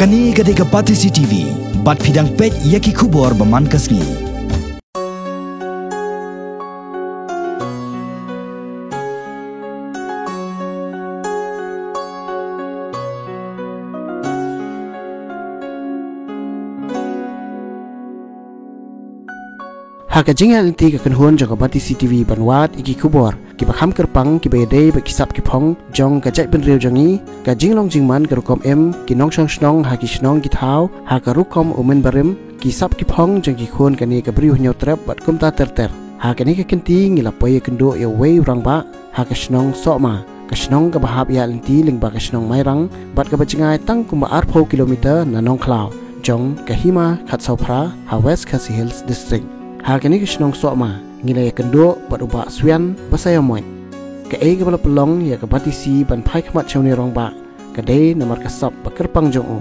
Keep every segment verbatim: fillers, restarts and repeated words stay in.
Kane ka dei ka Batesi T V, bad phi dang peit ïa ki khubor ba man ka sngi. Ha ka jingïaid lynti ka kynhun jong ka Batesi T V ban wad ïa ki khubor kiba kham kyrpang kiba ïadei bad ki sap ki phong jong ka jaitbynriew jong ngi, ka jinglong jingman, ka rukom im, ki nongshong shnong ha ki shnong ki thaw, ha ka rukom u mynbarim, ki sap ki phong jong ki khun kane ka Bri u Hynñiewtrep bad kumta ter ter. Ha kane ka kynti ngi la poi ïakynduh ïa uwei u rangbah ha ka shnong Sohma, ka shnong kaba hap ïaid lynti lyngba ka shnong Mairang bad kaba jngai tang kumba arphew kilometer na Nongkhlaw jong ka Hima Khatsawphra ha West Khasi Hills District. Ha kane ka shnong Sohma ngi la ïakynduh bad u Bah Swian Basaiawmoit. Kaei kaba la pynlong ïa ka Batesi ban phai khmat sha une u rangbah ka dei namar ka sap ba kyrpang jong u,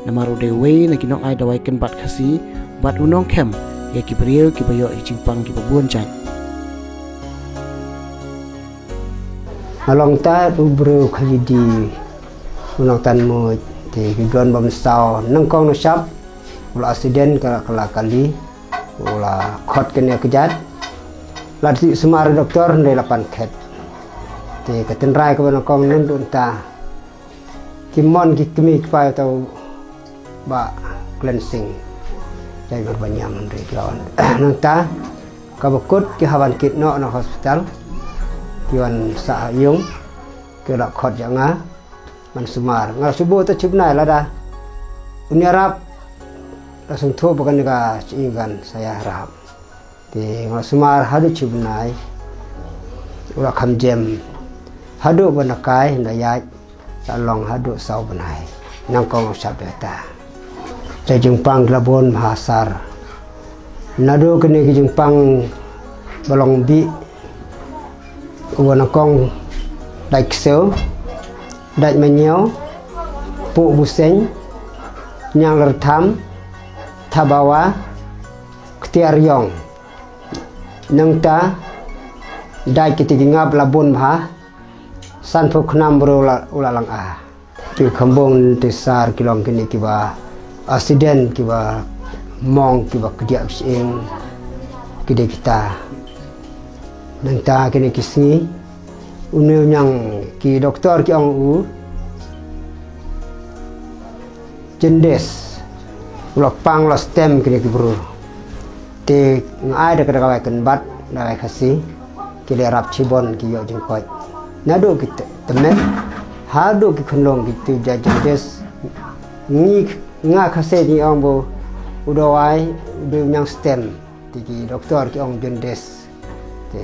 namar u dei uwei na ki nongai dawai kynbat Khasi bad u nongkhem ïa ki briew kiba ïoh ïa ki jingpang kiba bun jait. Nga long tad u briew Khajidi, u nongtan muid, te ki don bym saw, nyngkong nyngshap u la accident ka, ka la kali, u la khot kane ka jait. La tip sumar doktor, hynrei la pan khet. Te ka tynrai kaba nyngkong nundun ta, ki mon ki kmie ki kpa ïa uta u Bah Klensing. Jait mar ba ñiam hynrei ki wan. Nangta kaba kut ki hap ban kit noh na hospital. Ki wan sah ha ïung, ki la khot ïa nga ban sumar. Nga la shu buh ta shibnai lada un ïarap, la sngewthuh ba kane ka jingïaid kan sa ïarap. Te nga la sumar haduh shibnai, u la kham jem. Haduh ba na kai, na ïaid, la long haduh saw bnai. Nyngkong u shap da ta. Te jingpang la bun bha sar. Naduh kine ki jingpang ba long bih, u ba nyngkong dait ksew, dait mañiaw, puh buseng, ñiang lyrtham, thabawa, ktiar ïong. Nangta dait kiti ki ngap la bun bha, sanphew khnam briew la, u la lang a. Ki khambung te sar ki long kine kiba accident, kiba mong, kiba kdiah sying, ki dei kita. Nangta kine ki sngi, une u ñiang ki doktor ki ong u jaundice, u la pang, u la stem kine ki briew. Te nga ai da ka dawai kynbat, dawai Khasi, ki la ïarap shibun, ki ïoh jingkoit. Naduh ki te-, tymmen haduh ki khunlung, ki tu ja jaundice. Ngi, nga Khasi ngi ong ba u dawai, u dei u ñiang stem. Te ki doktor ki ong jaundice. Te,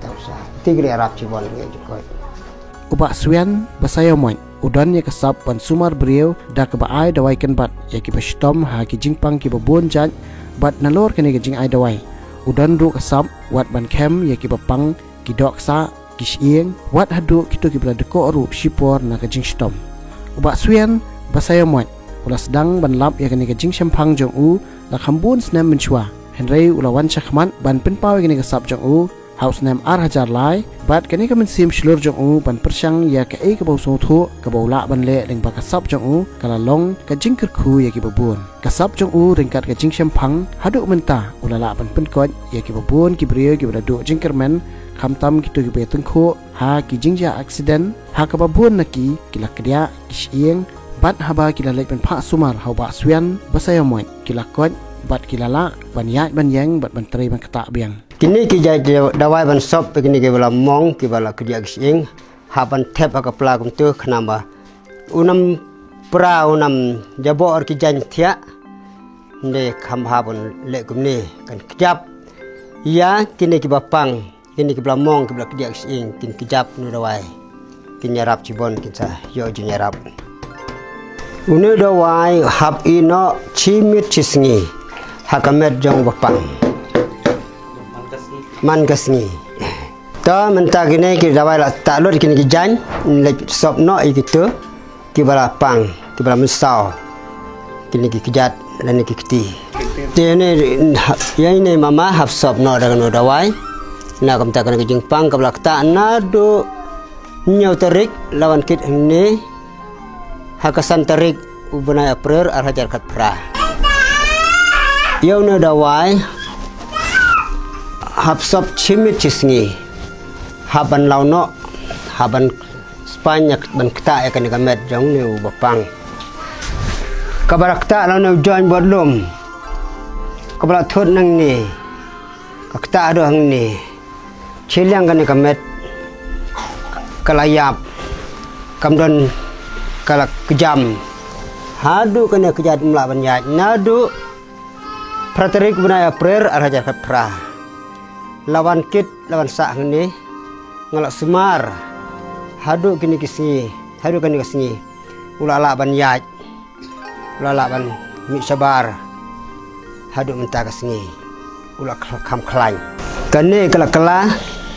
ta u sa. Te ki la ïarap shibun, ki ïoh jingkoit. U Bah Swian Basaiawmoit u don ïa ka sap ban sumar briew da kaba ai dawai kynbat ïa kiba shitom ha ki jingpang kiba bun jait, bad nalor kane ka jingai dawai u don ruh ka sap wat ban khem ïa kiba pang, ki dohksah, ki shyieng, wat haduh kito kiba la dkoh ruh shipor na ka jingshitom. U Bah Swian Basaiawmoit u la sdang ban lap ïa kane ka jingshemphang jong u la kham bun snem mynshuwa, hynrei u la wan shakhmat ban pynpaw ïa kane ka sap jong u ha u snem ar hajar lai, bad kane ka mynsiem shlur jong u ban pyrshang ïa kaei kaba u sngewthuh kaba u lah ban leh lyngba ka sap jong u ka la long ka jingkyrkhu ïa kiba bun. Ka sap jong u ryngkat ka jingshemphang haduh mynta u la lah ban pynkoit ïa kiba bun ki briew kiba la duh jingkyrmen, khamtam kito kiba ïatyngkhuh ha ki jingjia accident, ha kaba bun na ki ki la kdiah, ki shyieng, bad haba ki la leit ban phah sumar ha u Bah Swian Basaiawmoit, ki la koit bad ki la lah ban ïaid ban ïeng bad ban trei ban ktah biang. Kine ki jait dawai ban sop ïa kine kiba la mong, kiba la kdiah ki shyieng, hap ban thep ha ka pla kumtu khnang ba u nam pra, u nam jaboh ki jaiñ thiah. Nde kham bha ban leh kumne, kan kjap ïa kine kiba pang, kine kiba la mong, kiba la kdiah ki shyieng, kin kjap une u dawai. Kin ïarap shibun, kin sa ïoh jingïarap. Une u dawai hap ïeh noh shi miet shi sngi ha ka met jong uba pang man ka sngi. To mynta kine ki dawai la tah lut, kine ki jaiñ leit sop noh ïa kito kiba la pang, kiba la mynsaw, kine ki kjat lane ki kti. Te ne, ïa ine mama hap sop noh da kane u dawai. Na kumta kane ka jingpang kaba la ktah naduh hynñiew tarik la wan kit hangne ha ka san tarik u bnai April ar hajar khatphra. Ïa une u dawai hap sop shi miet shi sngi. Hap ban law noh, hap ban spaiñ ïa ban ktah ïa kane ka met jong une u bapang. Kaba la ktah la une u join bad lum. Kaba la thut nangne. Ka ktah haduh hangne. Shiliang kane ka met ka la ïap, kam don, ka la kjam. Haduh kane ka jait ym lah ban ïaid naduh phra tarik bnai April ar hajar khatphra. La wan kit, la wan sah hangne, nga la sumar haduh kine ki sngi, haduh kane ka sngi u la lah ban ïaid. U la lah ban mih shabar haduh mynta ka sngi. U la khl-, kham khlaiñ. Kane ka la kylla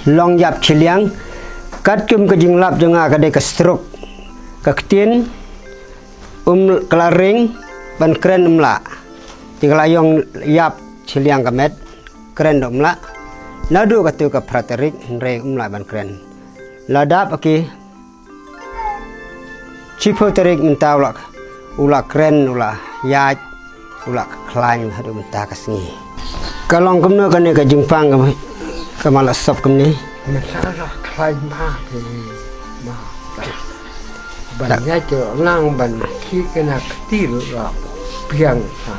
long ïap shiliang. Katkum ka jinglap jong nga ka dei ka stroke. Ka ktien um, ka la ring ban kren ym lah. Te ka la ïong ïap shiliang ka met, kren da ym lah. Naduh katu ka phra tarik hynrei ym lah ban kren. La dap ha ki shiphew tarik mynta u la, u la kren, u la ïaid, u la khlaiñ haduh mynta ka sngi. Ka long kumno kane ka jingpang ka, ka ma la sop kumne? Mynta la khlaiñ bha, eh, bha. Ban ïaid, nang ban khie kane ka kti la biang, ha.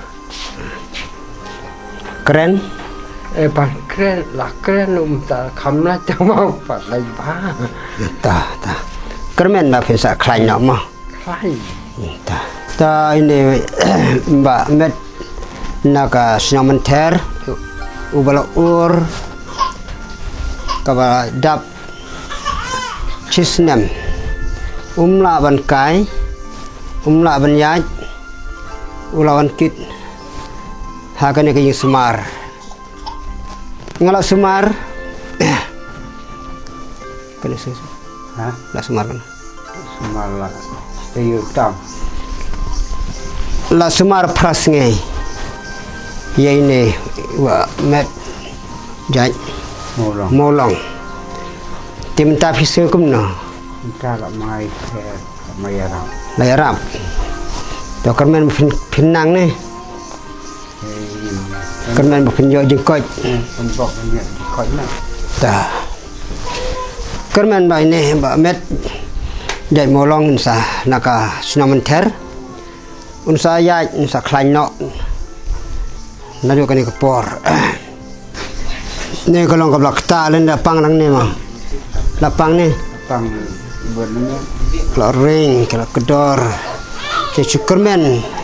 Kren? Eh, ban kren, la kren um ta kham la ta ma pa lai ba. Ta, ta. Kyrmen ba phin sa khlaiñ noh mo. Khlaiñ. Ta. Ta ine ba met na ka shnong Mynther, u ba la ur, kaba dap shi snem. Um lah ban kai, um lah ban ïaid, u la wan kit ha kane ka jingsumar. Nga la sumar. Kane sum-, ha? La sumar kane. Sumar la. Te yu tam. La sumar phra sngi. Ïa ine wa met jait. Mawlong. Mawlong. Te mynta phi sngew kumno? Mynta la mai, eh, la mai ïarap. La ïarap. To kyrmen phin, phin nang ne. Kyrmen ba phin ïoh jingkoit. Phin bok phin ïoh jingkoit na. Ta. Kyrmen ba ine ba met jait Mawlong un sa na ka shnong Mynther. Un sa ïaid, un sa khlaiñ noh. Naduh kane ka por. Ne ka long kaba la ktah lynda pang lang ne ma. La pang ne. Pang bad ne. La ring, ka la kdor. Te shu kyrmen.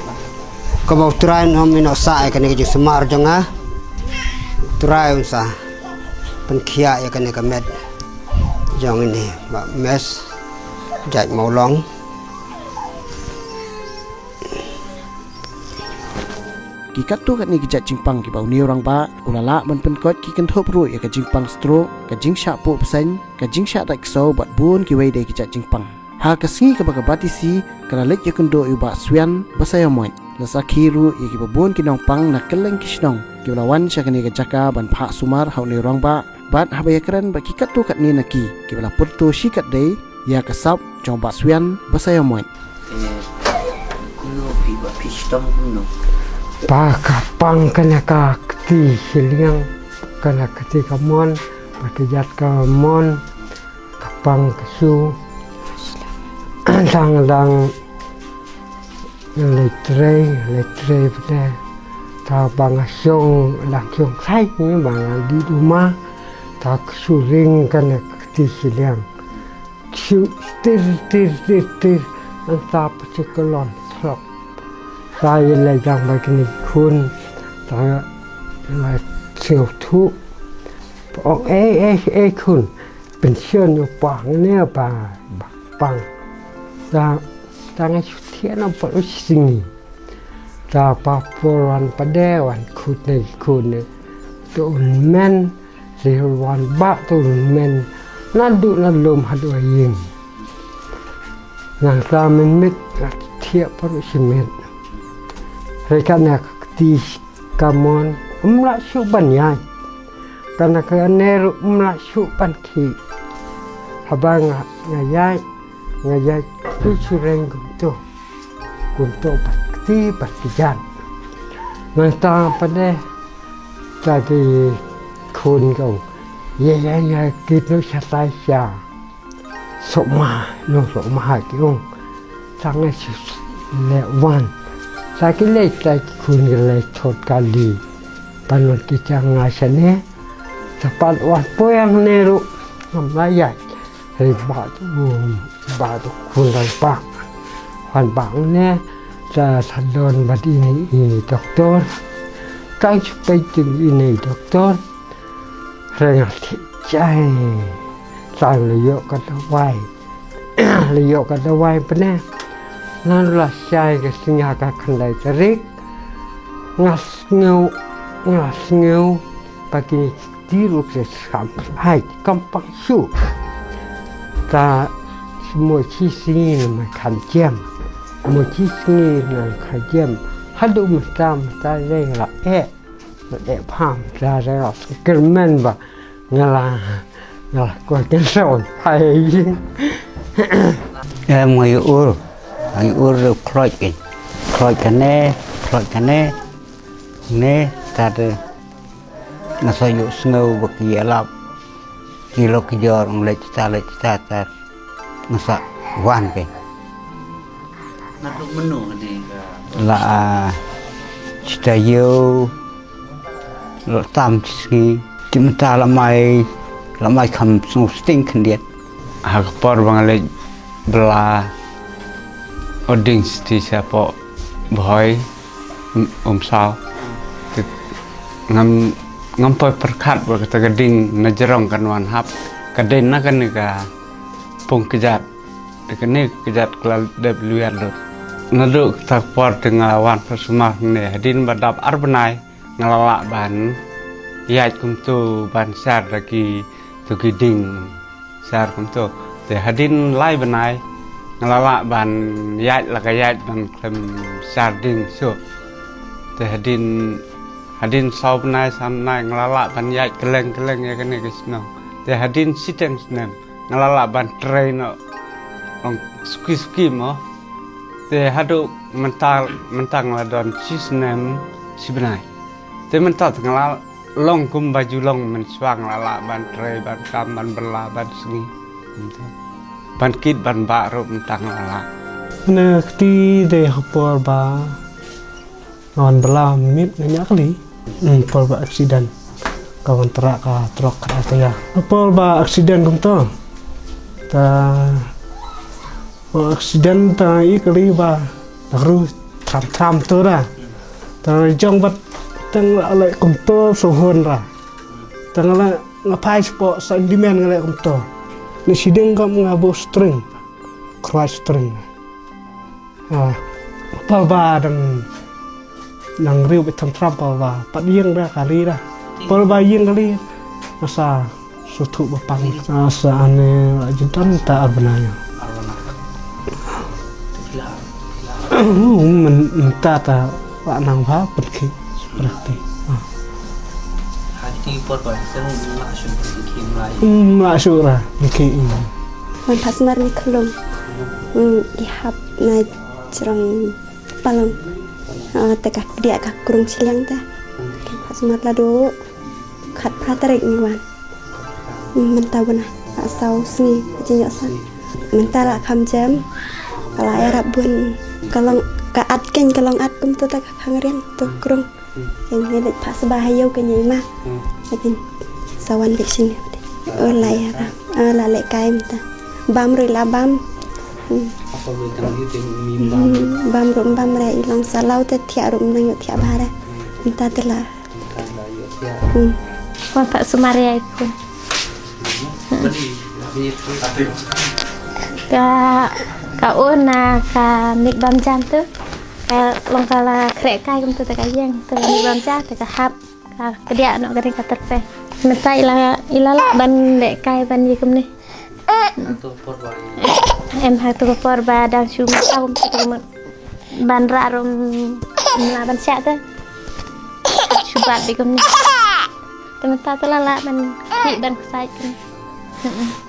Kaba U Trai un ym ïoh sah ïa kane ka jingsumar jong nga. U Trai un sa pynkhiah ïa kane ka met jong ine ba met jait Mawlong. Ki katto katne ki jait jingpang kiba une u rangbah u la lah ban pynkoit ki kynthup ruh ïa ka jingpang stroke, ka jingshah puh bseiñ, ka jingshah dait ksew bad bun kiwei de ki jait jingpang. Ha ka sngi kaba ka batisi ka la leit ïakynduh ïa u Bah Swian Basaiawmoit, la sakhi ruh ïa kiba bun ki nongpang na kylleng ki shnong kiba la wan sha kane ka jaka ban phah sumar ha une u rangbah, bad haba ïakren bad ki katto katne na ki kiba la pyrto shikatdei ïa ka sap jong u Bah Swian Basaiawmoit. Eh, kumno phi ba phi shitom kumno? Ba ka pang kane ka kti shiliang, kane ka kti kamon, ba ka jait kamon, ka pang ka shu. Dang dang leit trei, leit trei pte. Ta ba nga shong, dang shong sai ni ba nga dih duma. Ta ka shu ring kane ka kti shiliang. Shu tir, tir, tir, tir. Nangta pat shu kyllon slok. Ta ïa leit jang bad kine ki khun. Ta la sngewthuh. Ong, "Ei, ei, ei khun. Pynshon ïa u pang ne ba, ba pang." Ta, ta nga shu thiah na pat u sngi. Ta pa por wan pat de wan khut ne khun ne. To un men, te wan bah to un men. Naduh na lum haduh ïing. Nangta mynmiet nga thiah pat u shimet. Hynrei kane ka kti kamon, um lah shuh ban ïaid. Kane kane ruh um lah shuh ban khih. Haba nga, nga ïaid, nga ïaid tu shu reng kumto. Kumto pat kti pat kjat. Mynta pat de ta ki khun kong. Ye ye ye kit no shatai sha. Sok ma no sok ma ha ki ong. Sa ngai su le wan. Sa ki le ta ki khun ki le thot kali. Pan wan ki chang nga shane. Sa pan wan poyang ne ru. Ngam la yai. Hei ba tu ba tu khun lai pa. Wan ba ne. Sa sa don ba di ni ini doktor. Tang chupai tu ini doktor. Renga thik jai. Tang le yok ka dawai. Le yok ka dawai pne. Nan la shai ka singa ka khandai tarik. Nga sngew nga sngew. Pakini ti ruk se skam ai kam pang shu. Ta mo chi singi na ma khan jem. Mo chi singi na khan jem. Hadu mata mata le la e. E pham sa sa kermen ba ngala ngala ko ken sa on pai. Em ngai ur ngai ur kloi ke kloi kane kloi kane ne ta de ngasa yu sngew ba ki alap ki lo ki jor nglek ta lek ta ta. Nga sa wan ke. Natuk menu kane ka la chita yo la tam chi sngi ti mynta la mai la mai kham sung sting khyndiat. Ha ka por ba nga leit bla oding sti sha po bhoi um saw. Ngam ngam poi pyrkhat ba kata ka ding na jrong kan wan hap ka ding na kane ka pung kjat. Kane kjat ka la dep liar lut. Naduh kata por te nga wan pha sumar ne hadin ba dap ar bnai nga la lah ban ïaid kumtu ban sar da ki tu ki ding sar kumtu. Te hadin lai bnai nga la lah ban ïaid la ka ïaid ban khlem sar ding suk. Te hadin hadin saw bnai san bnai nga la lah ban ïaid kylleng kylleng ïa kane ka shnong. Te hadin shiteng snem nga la lah ban trei noh ong suki suki mo. Te haduh mynta mynta nga la don shi snem shi bnai. Te mynta te nga la long kum ba ju long mynshuwa nga la lah ban trei ban kam ban bylla ban sngi. Ban kit ban bah ruh mynta nga la lah. Ne kti de ha por ba Nga wan bylla miet nga ñiah kali. Hmm, por ba accident. Ka wan trah ka trok ka ataya. Por ba accident kumto. Ta por accident ta i kali ba ta kru tram tram to ra. Ta jong bat tang la leh kumto sohon ra. Tang la nga phai spok sa indimen nga leh kumto. Ni siding kam nga bo string. Crush string. Ah, por ba dang nang riu bit tham tram por ba pat ïeng da kali da. Por ba ïeng kali masa suthu ba pang masa ane la jintan ta arbana ya. Men ta ta la nang ba penki seperti. Ah. Hati por ba seng la shu penki mulai. Hmm, la shu ra penki. Wan pas mar ni kelum. Hmm, ihap na jrong palong. Ah, te ka dia ka krung chiliang ta. Ka sumar la do khat phra tarik ni wan. Mynta wana la saw sngi ka jingïoh sa. Mynta la kham jem. Ka la ïarap bun ka long ka at ken ka long at kumto ta ka khang riang to krung. Ken ngi leit phah sba ha ïew ken ïa i ma. Ken sa wan beit sini. O la ïarap. Ah, la leh kai mynta. Bam ruh la bam. Hmm. Bam ruh bam re i long salaw te thiah ruh nang ïoh thiah bha re. Mynta te la. Hmm. Wan phah sumar ïa i khun. Ka ka un na ka mit bam jan tu. Ka long ka la khreh kai kumtu te ka ïeng te ka mit bam jan te ka hap. Ka kdiah noh ka ri ka tyrpeng. Mynta i la i la lah ban leh kai ban ïa kumne. Em ha tu ka por ba dang shu mynta kumtu te ka mut ban rah rum mla ban shah te. Shu bat bi kumne. Te mynta te la lah ban ki ban ksai kumne.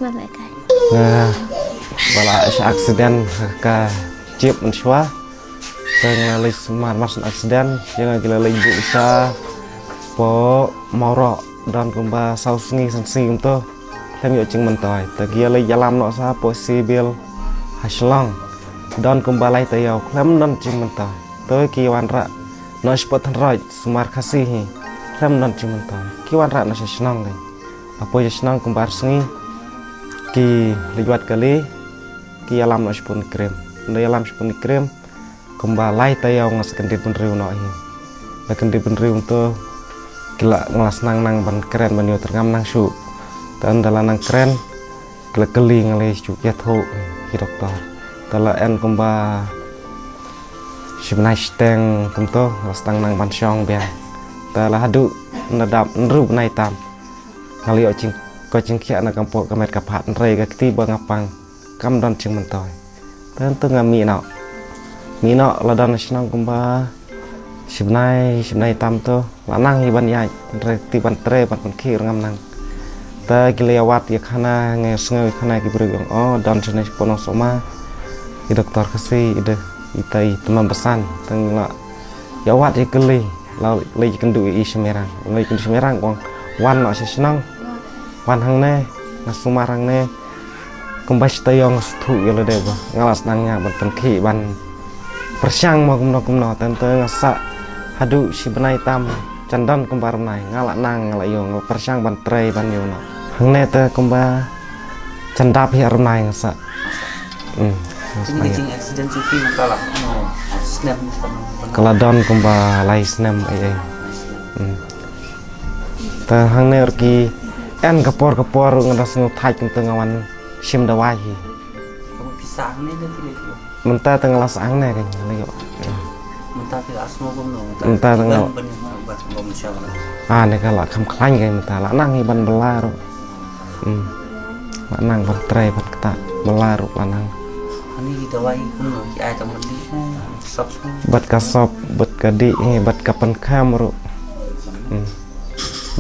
Ban leh kai. Ba la accident ka jeep mynshuwa. Nga leit sumar mar shen accident, ïa nga ki la leit buh sha po Mawroh, don kumba saw sngi san sngi kumto. Khlem ïoh jingmyntoi. Te ki ïa leit ïalam noh sha po Civil ha Shillong. Don kumba lai taïew, khlem don jingmyntoi. Te ki wanrah noh sha po Thanroj, sumar Khasi hi. Khlem don jingmyntoi. Ki wanrah noh sha shnong kein. Hapoh sha shnong kumba ar sngi. Ki leit wad kali. Ki ïalam noh sha po Nongkrem. Ynda ïalam sha po Nongkrem. Kumba lai taïew nga sa kyndit bynriew noh hi. La kyndit bynriew to ki la, nga la sdang nang ban kren ban ïoh tyrngam nang shuh. Te ynda la nang kren ki la kylli nga lei shuh ïathuh ki doktor. Te la en kumba shi bnai shiteng kumto nga la sdang nang ban shong biang. Te la haduh na dap hynriew bnai tam nga la ïoh jing, ko jingkhiah na ka mpok ka met ka phad, hynrei ka kti ba nga pang kam don jingmyntoi. Te hangto nga mih noh. Mih noh la don shnong kumba shi bnai, shi bnai tam to. La nang hi ban ïaid, hynrei kti ban trei, ban pynkhih ruh ngam nang. Te ki la ïa wad ïa khana, nga sngew ïa khana ki briew ong, oh, don shane sha po Nongsumar. I doktor Khasi, i dei, i tai, i tymmen basan. Te nga la ïa wad ïa kali, la leit ïakynduh ïa i sha Mairang. Leit ïakynduh sha Mairang, ong, wan noh sha shnong. Wan hangne, nga sumar hangne. Kumba shi taïew nga sngewthuh ïa lade ba nga la sdang ïa ban pynkhih ban pyrshang mo kumno kumno, te hangto nga sah haduh shi bnai tam, jan don kumba ar bnai, nga la nang, nga la ïoh, nga la pyrshang ban trei ban ïoh noh. Hangne te kumba jan dap hi ar bnai nga sah. Hmm. Kane ka jing accident shuh phi mynta la, oh, snem. Ka la don kumba lai snem ei ei. Hmm. Te hangne ruh ki en ka por ka por ruh nga da sngewthait kumta nga wan shim dawai hi. Mynta te nga la sah hangne kein, nga la ïoh. Mynta te nga la, ah, ne ka la kham khlaiñ kein mynta, la nang hi ban bylla ruh. Hmm. La nang ban trei ban ktah, bylla ruh la nang. Ani ki dawai kumno ki ai tang ban dih, eh, sop. Bad ka sop, bad ka dih, eh, bad ka pynkham ruh. Hmm.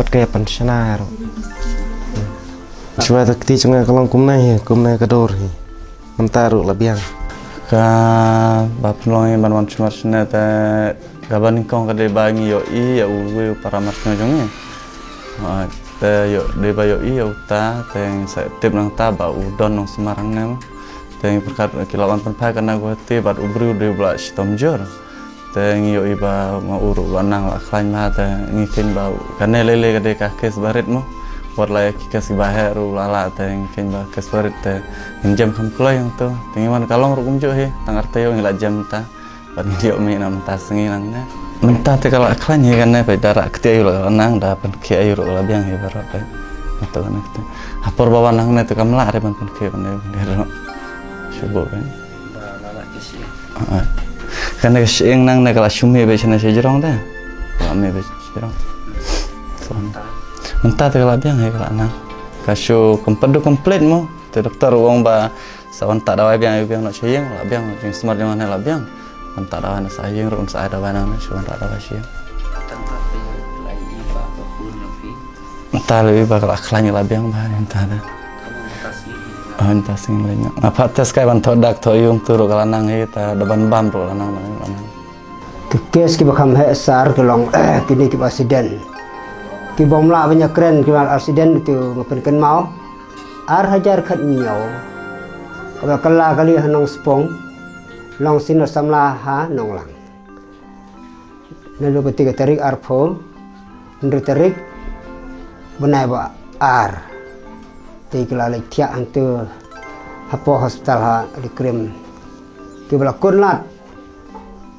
Bad ka ïa pynshna ruh. Hmm. Shuwa te kti jong nga ka long kumne hi, kumne ka dur hi. Mynta ruh la biang. Kaba pynlong hi ban wan sumar shane te kaba nyngkong ka dei ba ngi ïohi ïa uwei u para mar shnong jong ngi. Ah, te ïoh, dei ba ïohi ïa uta, te ngi sa tip nangta ba u don nongsumar hangne mo. Te ngi pyrkhat ki la wan pynphai katne Guwahati bad u briew dei ba la shitom jur. Te ngi ïohi ba ma u ruh la nang la khlaiñ bha, te ngi kheiñ ba kane lei lei ka dei ka case ba rit mo. Wat la ïa ki case kiba heh ruh la lah, te ngi kheiñ ba case ba rit te ngin jem kham kloi hangto. Te ngi wan ka long ruh kumjuh hi, tang ar taïew ngi la jem ta. Bad ngi ïoh mih na mynta sngi nangne. Mynta te ka la khlaiñ hi kane, peit da rah kti aïu la nang, da pynkhih aïu ruh la biang hi baroh peit. Hangto kane kti. Ha por ba wan hangne te kam lah re ban pynkhih ban dei ban dei ruh. Shu buh peit. Ba la lah ki shi. Ah. Kane ka shyieng nangne ka la shu mih beit shane sha jrong te. Ka la mih beit sha jrong. Mynta. Mynta te ka la biang hi ka la nang. Ka shu kam pat du complete mo. Te doktor u ong ba sa wan tah dawai biang, ïa biang noh sha ïing, la biang, jingsumar jong nga ne la biang. Wan tah dawai na sha ïing ruh, sa ai dawai nangne, shu wan tah dawai sha ïing. Mynta la ïohi ba ka la khlaiñ la biang bha mynta te. Ah, mynta sngi lei. Nga pat test kai ban thoh dak thoh ïung tu ruh ka la nang hi, ta da ban bam ruh la nang, la nang, la nang. Ki case kiba kham heh sar ki long kine kiba accident. Ki bym lah ban ïakren kiba accident tu nga pynkynmaw. Ar hajar khathynñiew. Kaba kylla kali ha Nongspung. Long senior samla ha Nonglang. Naduh kata ka tarik arphew, hynriew tarik, bnai ba ar. Te ki la leit thiah hangto hapoh hospital ha Nongkrem. Kiba la kut lad,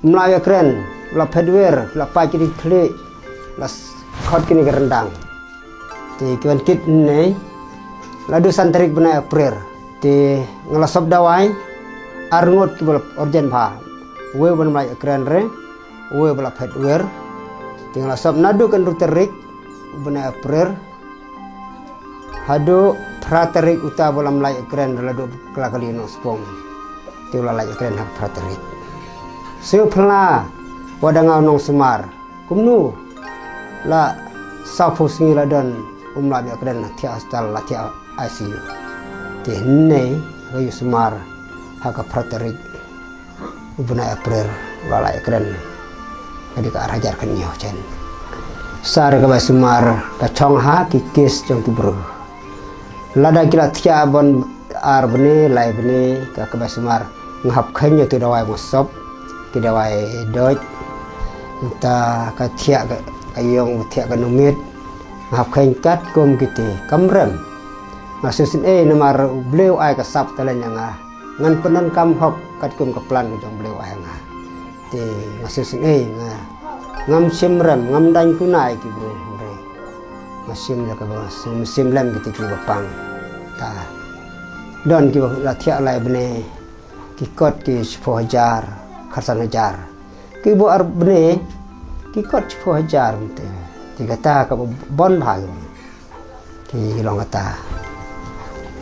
ym lah ïakren, la phet wer, la pait kine ki khlieh, la s-, khot kine ki ryndang. Te ki wan kit hynne, la dei san tarik bnai April. Te nga la sop dawai ar ngut kiba la urgent bha. Uwei uba ym lah ïakren re, uwei uba la phet wer. Te nga la sop naduh ka hynriew tarik bnai April haduh phra tarik, uta ba la ym lah ïakren re la dei kylla kali Nongspung. Te u la lah ïakren ha phra tarik. Shu phylla, wat da nga u nongsumar. Kumno la sawphew sngi la don, um lah ïakren, thiah hospital, la thiah I C U. Te hynne ka ïoh sumar ha ka phra tarik u bnai April. Ba la ïakren ka dei ka ar hajar khathynñiew chen. Sar ka bai sumar ka chong ha ki kes jong ki briew. Lada ki la thiah ban ar bnai, lai bnai, ka ka bai sumar nga hap kheiñ ïa tu dawai mosop, ki dawai doj. Ta ka thiah ka, ka ïong thiah ka numit. Nga hap kheiñ katkum kiti kam rem. Nga sngewsynei namar u Blei u ai ka sap talent ïa nga. Ngan pyndonkam hok katkum ka plan ka jong u Blei u ai ïa nga. Te nga sngewsynei nga, ngam shim rem, ngam dang kuna ïa ki briew hynrei nga shim da kaba, ngam shim lem kiti kiba pang. Ta don kiba la thiah lai bnai ki kot ki shiphew hajar, khatsan hajar. Kiba ar bnai ki kot shiphew hajar mynta. Te kata kaba bun bha ïa u. Ki long kata.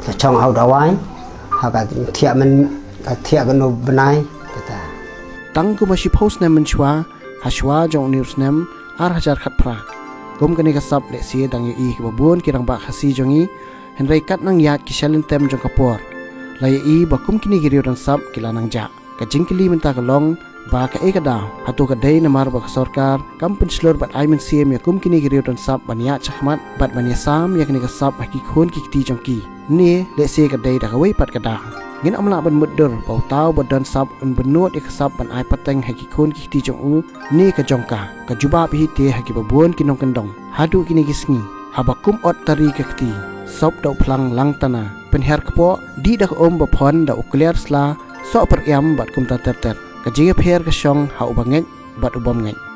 Ka chong ha u dawai, ha ka thiah mynmiet, ka thiah kano bnai, kata. Tang kumba shiphew snem mynshuwa, ha shuwa jong une u snem ar hajar khatphra, kum kane ka sap lehse dang ïohi kiba bun ki rangbah Khasi jong ngi, hynrei kat nang ïaid ki shalynter jong ka por, la ïohi ba kum kine ki riew don sap ki la nang jah. Ka jingkylli mynta ka long ba kaei ka daw, hato ka dei namar ba ka sorkar kam pynshlur bad ai mynsiem ïa kum kine ki riew don sap ban ïaid shakhmat bad ban ïasam ïa kane ka sap ha ki khun ki kti jong ki? Ne lehse ka dei da kawei pat ka daw? Ngin ym lah ban mutdur ba uta uba don sap un bynnud ïa ka sap ban ai pateng ha ki khun ki kti jong u ne ka jong ka. Ka jubab hi te ha kiba bun ki nongkyndong haduh kine ki sngi, haba kum ot tari ka kti, sop da u phlang lang tana, pynhiar kpoh, dih da ka um ba phon da u kliar sla, soh pyrïam bad kumta ter ter. Ka jingïapher ka shong ha uba ngeit bad u bym ngeit.